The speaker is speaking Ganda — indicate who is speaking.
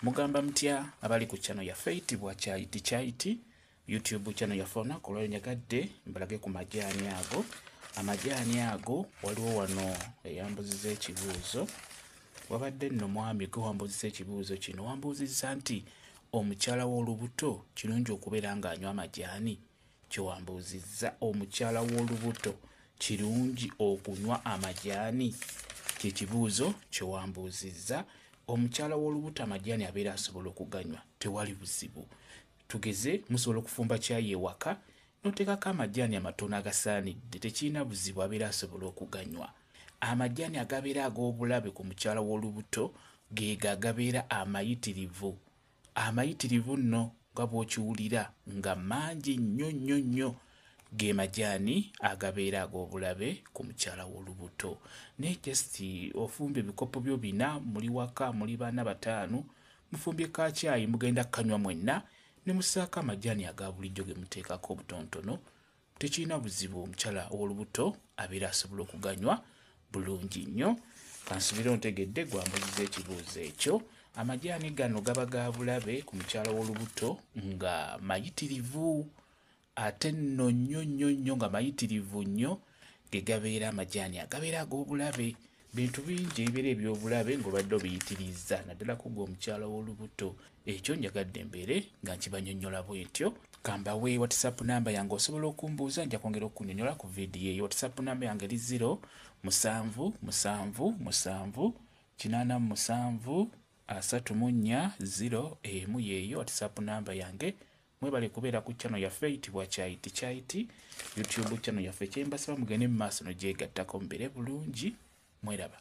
Speaker 1: Mugamba mutya abali ku channel yaffe eyitibwa Kyayiti Kyayiti YouTube channel yaffe. Olunaku olwaleero njagadde mbalage ku majaani ago. Amajaani ago waliwo wano eyambuziza ekibuuzo. Wabadde nno mwami gwe wambuuzizza ekibuuzo kino, wambuuzizza nti omukyala w'olubuto kirungi okubeera ng'anywa amajaani? Kye wambuuzizza, omukyala w'olubuto kirungi okunywa amajaani? Kye kibuuzo kye wambuuzizza. Omukyala w'olubuto amajaani abeera asobola okuganywa, tewali buzibu. Tugeze musobola okufumba caayi ewaka n'oteekako amajaani amatono agasaanidde, tekirina buzibu, abeera asobola okuganywa. Amajaani agabeera ag'obulabe ku mukyala w'olubuto geego agabeera amayitirivu. Amayitirivu nno nga bw'okiwulira nga mangi nnyo nnyo nnyo, ge majaani agabeera ag'obulabe ku mukyala w'olubuto. Naye just ofumbye ebikopo byo bina, muli waka muli bana bataano, mufumbye ka caayi mugenda kukanywa mwenna, ne mussaako amajaani aga bulijjo ge muteekako obutonotono, tekirina buzibu, omukyala ow'olubuto abeera asobola okuganywa bulungi nnyo. Kansubire ontegedde gwambuziza ekibuuzo ekyo. Amajaani gano gaba ga bulabe ku mukyala w'olubuto nga mayitirivu, ate nno nnyo nnyo nnyo nga mayitirivu nnyo, ge gabeera amajaani agabeera ag'obulabe. Bintu bingi ebibeera eby'obulabe ng'obadde obiyitirizza, naddala ku ggwe omukyala w'olubuto. Ekyo njagadde mbeere nga nkibanyonnyola bwe ntyo. Kambawe WhatsApp namba yange, osobola okumbuuza, nja kwongera okunnyonnyola ku vidiyo eyo. WhatsApp namba yange eri 0 7 7 7 87 34 0 1, yeeyo WhatsApp namba yange. Mwebale kubeera ku channel yaffe eyitibwa Kyayiti Kyayiti YouTube channel yaffe. Kyembasaba mugende mu maaso nogyegattako, mubeere bulungi, mweraba.